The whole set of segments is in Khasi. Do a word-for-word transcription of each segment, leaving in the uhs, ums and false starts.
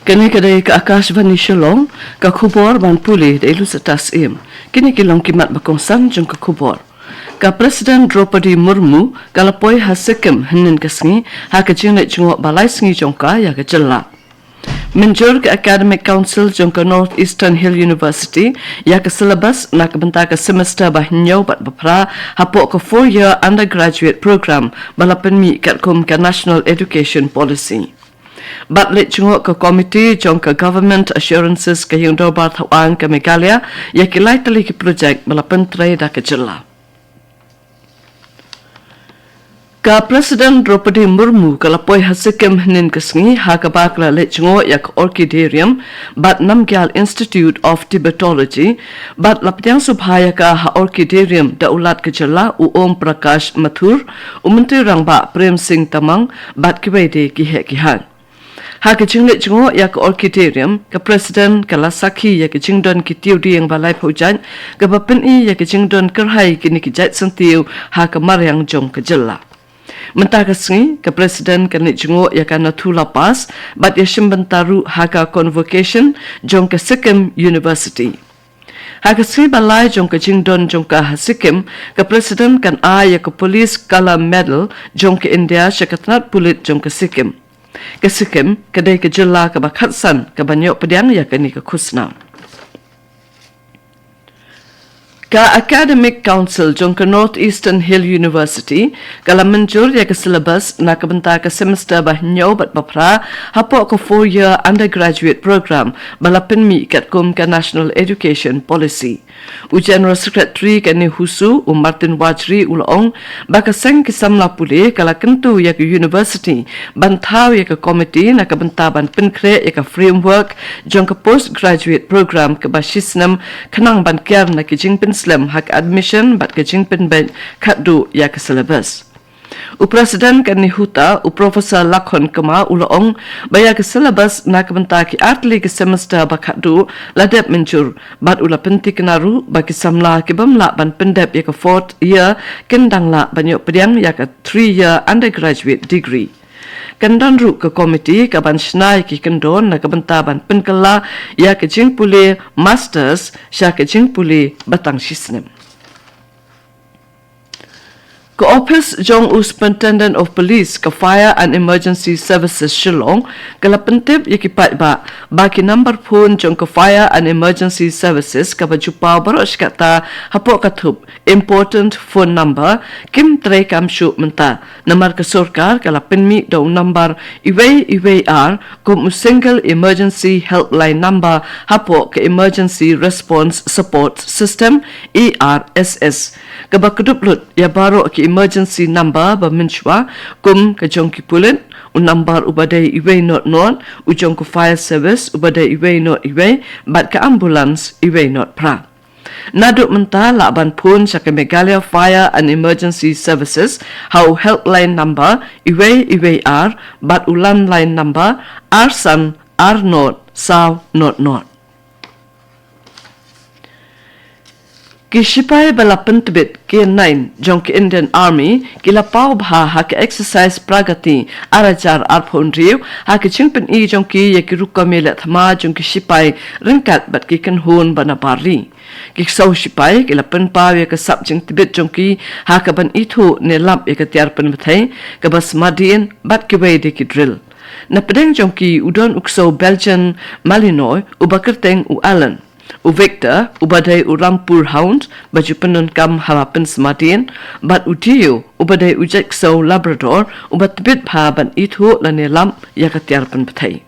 Kane ka dei ka Akashvani Shillong, ka khubor ban pule da i Lucetta Syiem. Kine ki long ki mat ba kongsan jong ka khubor. Ka President Droupadi Murmu ka la poi ha Sikkim hynnin ka sngi, ha ka jingleit jngoh ba lai sngi jong ka ïa ka jylla. Mynjur ka Academic Council jong ka North Eastern Hill University ïa ka syllabus na ka bynta ka semester ba hynñiew bad ba phra hapoh ka four year undergraduate program ba la pynmih katkum ka National Education Policy. Bad leit jngoh ka komiti jong ka Government Assurances ka Ïing Dorbar Thawaiñ ka Meghalaya ïa ki lai tylli ki projek ba la pyntrei da ka jylla. Ka President Droupadi Murmu ka la poi ha Sikkim hynnin ka sngi, ha kaba ka la leit jngoh ïa ka Orchidarium bad Namgyal Institute of Tibetology, bad la pdiang sngewbha ïa ka ha Orchidarium da u Lat ka jylla u Om Prakash Mathur, u Myntri Rangbah Prem Singh Tamang bad kiwei de ki heh ki haiñ. Ha ka jingleit jngoh ïa ka Orchidarium, ka President ka la sakhi ïa ka jingdon ki tiew dieng ba laiphew jait, kaba pyni ïa ka jingdon kyrhai kine ki jait syntiew ha ka mariang jong ka jylla. Mynta ka sngi, ka President kan leit jngoh ïa ka Nathu La Pass bad ïashim bynta ruh ha ka convocation jong ka Sikkim University. Ha ka sngi ba lai jong ka jingdon jong ka ha Sikkim, ka President kan ai ïa ka Police Color Medal jong ka India sha ka tnat pulit jong ka Sikkim. Ka Sikkim ka dei ka jylla kaba khatsan kaban ïoh pdiang ïa kane ka khusnam. Ka Academic Council jong ka North Eastern Hill University ka la mynjur ïa ka syllabus na ka bynta ka semester ba hynñiew bad ba phra hapoh ka four year undergraduate program ba la pynmih katkum ka National Education Policy. U General Secretary ka NEHUSU, u Martin Wajri, u la ong ba ka seng ki samla pule ka la kyntu ïa ka university ban thaw ïa ka komiti na ka bynta ban pynkhreh ïa ka framework jong ka postgraduate program kaba shisnem, khnang ban kiar na ki jingpynslem ha ka admission bad ka jingpynbeit khatduh ïa ka syllabus. U President ka NEHUTA, u Professor Lakhon Kma, u la ong ba ïa ka syllabus na ka bynta ki artylli ki semester ba khatduh la dep mynjur, bad u la pyntikna ruh ba ki samla ki bym lah ban pyndep ïa ka fourth year kin dang lah ban ïoh pdiang ïa ka three year undergraduate degree. Kan don ruh ka komiti kaban shna ïa ki kyndon na ka bynta ban pynkylla ïa ka jingpule masters sha ka jingpule ba tang shisnem. Ka ophis jong u Superintendent of Police ka Fire and Emergency Services Shillong ka la pyntip ïa ki paidbah ba ki nambar phone jong ka Fire and Emergency Services kaba ju paw baroh shi katta hapoh ka thup important phone number kim trei kam shuh mynta. Namar ka sorkar ka la pynmih da u nambar uwei uwei ar kum u single emergency helpline number hapoh ka Emergency Response Support System, E R S S, kaba kdup lut ïa baroh ki emergency number ba mynshuwa, kum ka jong ki pulit, u nambar uba dei uwei not not, u jong ka fire service uba dei uwei not uwei, bad ka ambulance uwei not phra. Naduh mynta lah ban phone sha ka Meghalaya Fire and Emergency Services ha u helpline number uwei uwei ar bad u landline number ar san ar not saw not not. Ki shipai ba la pyntbit, K nine, jong ki Indian Army ki la paw bha ha ka exercise Pragati ar hajar arphew hynriew ha ka jingpyni jong ki ïa ki rukom ïaleh thma jong ki shipai ryngkat bad ki kynhun ba na bar ri. Ki ksew shipai ki la pynpaw ïa ka sap jingtbit jong ki ha kaban ithuh ne lap ïa ka tiar pynbthei, kaba smadien bad kiwei de ki drill. Na pdeng jong ki u don u ksew Belgian Malinois uba kyrteng u Alan, u Victor uba dei u Rampur Hound ba ju pyndonkam haba pynsmadien, bad u Dio uba dei u jait ksew Labrador uba tbit bha ban ithuh lane lap ïa ka tiar pynbthei.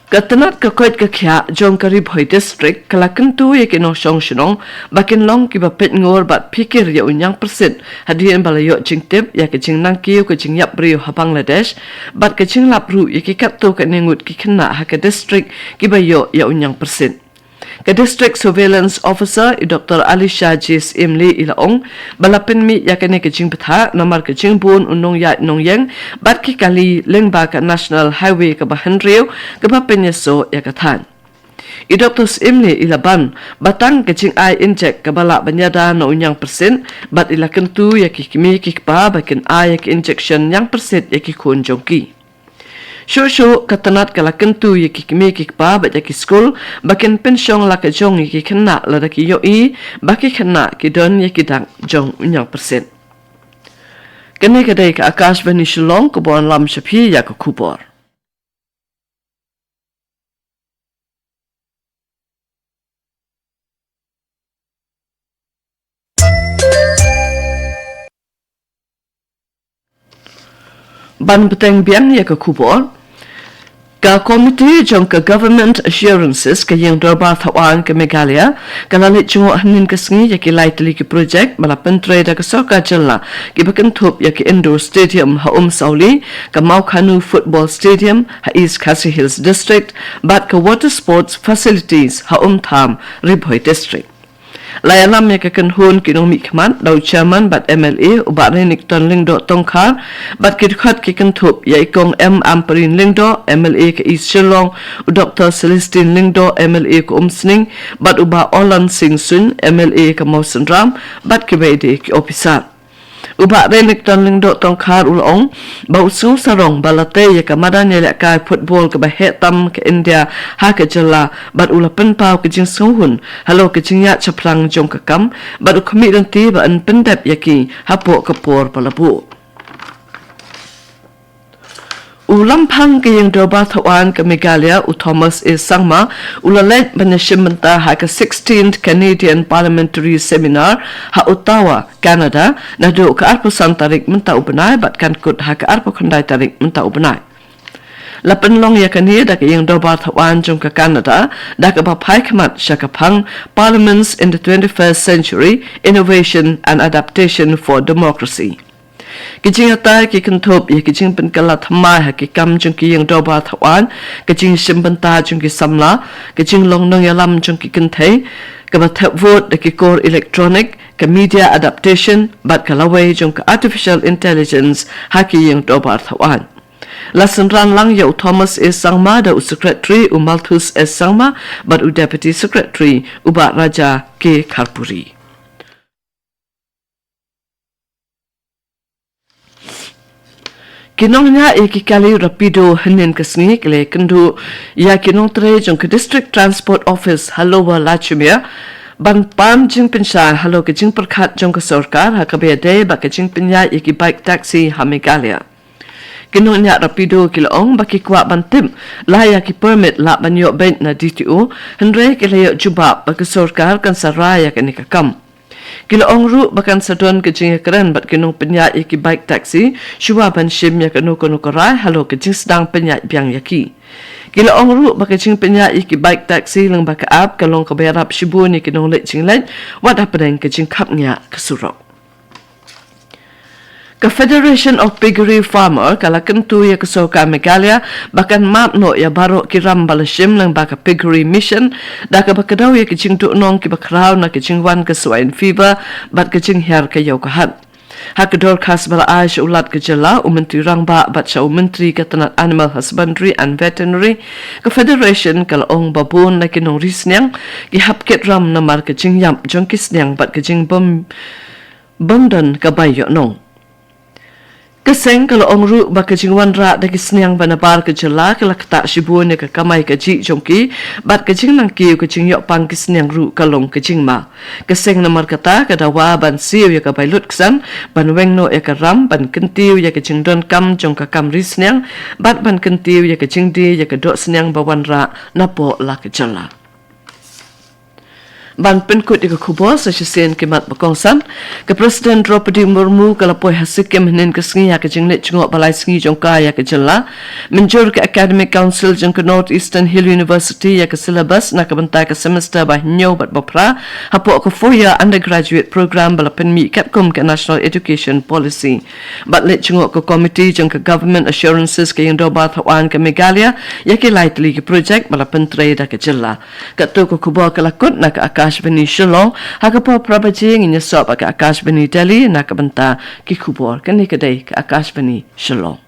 Ka tnat ka koit ka khiah jong ka Ri Bhoi District ka la kyntu ïa ki nongshong shnong ba kin long kiba peit ngur bad phikir ïa u ñiangpyrsit hadien ba la ïoh jingtip ïa ka jingnangkiew ka jingïap briew ha Bangladesh, bad ka jinglap ruh ïa ki katto katne ngut ki khynnah ha ka district kiba ïoh ïa u ñiangpyrsit. Ka District Surveillance Officer, i Doctor Alisha J Syiem Lee, i la ong ba la pynmih ïa kane ka jingbthah namar ka jingbun u nongïaid nongïeng bad ki kali lyngba ka National Highway kaba hynriew kaba pynïasoh ïa ka thaiñ. I Doctor Syiem Lee i la ban ba tang ka jingai injek kaba lah ban ïada na u ñiangpyrsit, bad i la kyntu ïa ki kmie ki kpa ba kin ai ïa ki injection ñiangpyrsit ïa ki khun jong ki. Shuh shuh ka tnat ka la kyntu ïa ki kmie ki kpa bad ïa ki skul ba kin pynshong la ka jong ïa ki khynnah lada ki ïohi ba ki khynnah ki don ïa ki dak jong u ñiangpyrsit. Kane ka dei ka Akashvani Shillong, kaba wanlam sha phi ïa ka khubor. Ban bteng biang ïa ka khubor. Ka komiti jong ka Government Assurances ka Ïing Dorbar Thawaiñ ka Meghalaya ka la leit jngoh hynnin ka sngi ïa ki lai tylli ki projek ba la pyntrei da ka sorkar jylla, kiba kynthup ïa ka Indoor Stadium ha Umsawli, ka Mawkhanu Football Stadium ha East Khasi Hills District, bad ka Water Sports Facilities ha Umtham, Ri Bhoi District. La ïalam ïa ka kynhun ki nongmihkhmat da u Chairman bad M L A u Bah Renikton Lyngdoh Tongkhar, bad ki dkhot ki kynthup ïa i Kong M Ampareen Lyngdoh, M L A ka East Shillong, u Doktor Celestine Lyngdoh, M L A ka Umsning, bad u Bah Orland Singh Suin, M L A ka Mawsynram, bad kiwei de ki ophisar. U Bah Renikton Lyngdoh Tongkhar u la ong ba u sngewsarong ba la tei ïa ka madan ïalehkai football kaba heh tam ka India ha ka jylla, bad u la pynpaw ka jingsngewhun halor ka jingïaid shaphrang jong ka kam, bad u khmih lynti ba yn pyndep ïa ki hapoh ka por ba la buh. U Lamphang ka Ïing Dorbar Thawaiñ ka Meghalaya, u Thomas A Sangma, u la leit ban ïashim bynta ha ka sixteenth Canadian Parliamentary Seminar ha Ottawa, Canada, naduh ka arphew san tarik mynta u bnai bad kan kut ha ka arphew khyndai tarik mynta u bnai. La pynlong ïa kane da ka Ïing Dorbar Thawaiñ jong ka Canada, da kaba phai khmat sha ka phang Parliaments in the twenty-first Century: Innovation and Adaptation for Democracy. Ki jingïatai ki kynthup ïa ki jingpynkylla thymmai ha ki kam jong ki Ïing Dorbar Thawaiñ, ka jingshim bynta jong ki samla, ka jinglong nongïalam jong ki kynthei, kaba thep vote da ki kor electronic, ka media adaptation, bad ka lawei jong ka artificial intelligence ha ki Ïing Dorbar Thawaiñ. La synran lang ïa u Thomas A Sangma da u Secretary, u Malthus S Sangma, bad u Deputy Secretary, u Bah Raja K Kharpuri. Ki nongñiah ïa ki kali Rapido hynnin ka sngi ki la ïakynduh ïa ki nongtrei jong ka District Transport Office ha Lower Lachumiere ban pan jingpynshai halor ka jingpyrkhat jong ka sorkar ha kaba ïadei bad ka jingpynïaid ïa ki bike taxi ha Meghalaya. Ki nongñiah Rapido ki la ong ba ki kwah ban tip la ïa ki permit lah ban ïoh beit na D T O, hynrei ki la ïoh jubab ba ka sorkar kan sa rai ïa kane ka kam. Ki la ong ruh ba kan sa don ka jingïakren bad ki nongpynïaid ïa ki bike taxi shuwa ban shim ïa kano kano ka rai halor ka jingsdang pynïaid biang ïa ki. Ki la ong ruh ba ka jingpynïaid ïa ki bike taxi lyngba ka app ka long kaba ïarap shibun ïa ki nongleit jingleit, wat hapdeng ka jingkhapngiah ka surok. Ka Federation of Piggery Farmer ka la kyntu ïa ka sorkar Meghalaya ba kan map noh ïa baroh ki ram ba la shim lyngba ka Piggery Mission, da kaba kdew ïa ka jingduhnong kiba khraw na ka jingwan ka swine fever bad ka jinghiar ka ïew ka hat. Ha ka dorkhas ba la ai sha u Lat ka jylla, u Myntri Rangbah bad sha u Myntri ka tnat Animal Husbandry and Veterinary, ka Federation ka la ong ba bun na ki nongri sniang ki hap kit ram namar ka jingïap jong ki sniang bad ka jingbym bym don ka bai ïoh nong. Ka seng ka la ong ruh ba ka jingwanrah da ki sniang ba nabar ka jylla ka la ktah shibun ïa ka kamai kajih jong ki bad ka jingnang kiew ka jingïoh pang ki sniang ruh ka long ka jingma. Ka seng namar kata ka dawa ban siew ïa ka bai lut ksan, ban weng noh ïa ka ram, ban kyntiew ïa ka jingdonkam jong ka kam ri sniang bad ban kyntiew ïa ka jingdie ïa ka doh sniang ba wanrah napoh la ka jylla. Ban pynkut ïa ka khubor sa shisien ki mat ba kongsan, ka President Droupadi Murmu ka la poi ha Sikkim hynnin ka sngi ha ka jingleit jngoh ba lai sngi jong ka ïa ka jylla. Mynjur ka Academic Council jong ka North Eastern Hill University ïa ka syllabus na ka bynta ka semester ba hynñiew bad ba phra hapoh ka four year undergraduate program ba la pynmih katkum ka National Education Policy. Bad leit jngoh ka komiti jong ka Government Assurances ka Ïing Dorbar Thawaiñ ka Meghalaya ïa ki lai tylli ki projek ba la pyntrei da ka jylla. Katto ka khubor ka la kut na ka Akashvani Shillong, ha ka por phra baje ngin ïasoh bad ka Akashvani Delhi na ka bynta ki khubor. Kane ka dei ka Akashvani Shillong.